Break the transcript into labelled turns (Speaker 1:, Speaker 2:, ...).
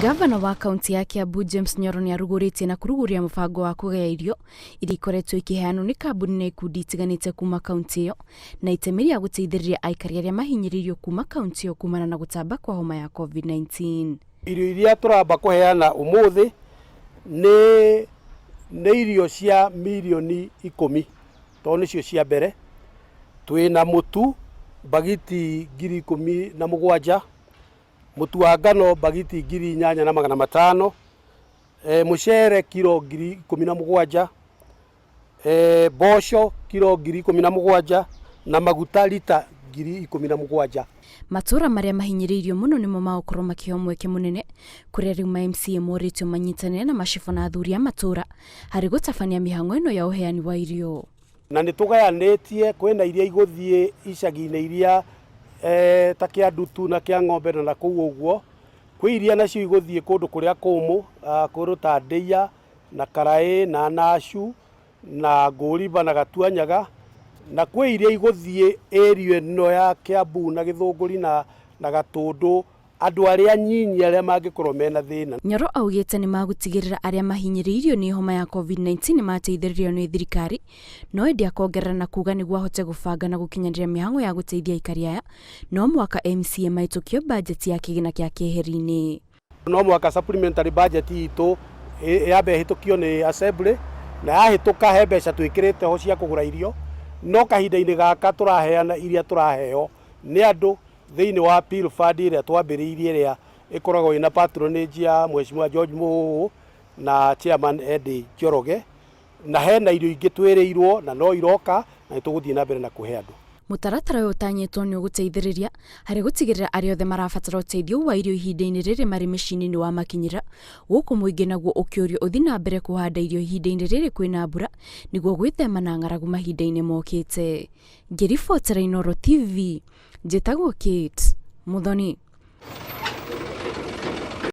Speaker 1: Gavana wa kaunti ya Kiambu James Nyoro nĩ arugũrĩtie na kũrugũria mũbango wa kũgaya irio iria ikoretwo ikĩheanwo nĩ kambuni na ikundi itiganĩte kuma kaunti ĩyo na itemi rĩa gũteithĩrĩria aikari arĩa mahinyĩrĩirio kuma kaunti ĩyo kumana na gũtamba kwa homa ya COVID-19.
Speaker 2: Irio iria tũramba kũheana ũmũthĩ nĩ nĩ irio cia mirioni 10 tondũ nĩcio cia mbere. Twĩna mũtu mbagiti 17,000, mũtu wa ngano mbagiti 8,500, mũcere kiro 17,000, mboco kiro 17,000 na maguta rita 17,000.
Speaker 1: Matũra marĩa mahinyĩrĩirio mũno nĩmo magũkorwo makĩheo mweke mũnene kũrĩa rĩu ma MCA morĩtio manyitanĩre na macibũ na athuri a matũra harĩ gũtabania mĩhang'o ĩno ya ũheani wa irio.
Speaker 2: Na nĩ tũgayanĩtie kwĩna iria igũthiĩ icagi-inĩ iria ta kĩa Ndutu na kĩa Ng'ombe na kũu ũguo, kwĩ iria nacio igũthiĩ kũndũ kũrĩa kũmũ, kũndũ ta Ndĩia na Karaĩ na Nacu na Ngũriba na Gatuanyaga, na kwĩ iria igũthiĩ area ĩno ya Kiambu na Gĩthũngũri na Gatũndũ, andũ arĩa nyinyi arĩa mangĩkorwo mena thĩna.
Speaker 1: Nyoro augĩte nĩ magũtigĩrĩra arĩa mahinyĩrĩirio nĩ homa ya COVID-19 nĩ mateithĩrĩrio nĩ thirikari, no ĩndĩ akongerera na kuga nĩguo ahote gũbanga na gũkinyanĩria mĩhang'o ya gũteithia aikari aya, no mũhaka MCA mahĩtũkio bajeti ya kĩgĩna kĩa keheri-inĩ.
Speaker 2: No mũhaka supplementary budget itũ yambe ĩhĩtũkio nĩ assembly, na yahĩtũka he mbeca twĩkĩrĩte ho cia kũgũra irio, no kahinda-inĩ gaka tũraheana iria tũraheo nĩ andũ thĩinĩ wa Appeal Fund ĩrĩa twambĩrĩirie ĩrĩa ĩkoragwo ĩna patronage ya Mheshimiwa George Mũhũhũ na Chairman Eddie Njoroge, na hena irio ingĩ twĩrĩirwo na no iroka na nĩ tũgũthiĩ na mbere na kũhe andũ.
Speaker 1: Mũtaratara ũyũ ũtanyĩtwo nĩ ũgũteithĩrĩria harĩ gũtigĩrĩra arĩa othe marabatara ũteithio wa irio ihinda-inĩ rĩrĩ marĩ mĩciĩ-inĩ nĩ wamakinyĩra, gũkũ mũingĩ naguo ũkĩũrio ũthiĩ na mbere kũhanda irio ihinda-inĩ rĩrĩ kwĩna mbura nĩguo gwĩthema na ng'aragu mahinda-inĩ mokĩte. Ngĩribotera Inooro TV, njĩtagwo Kate Muthoni.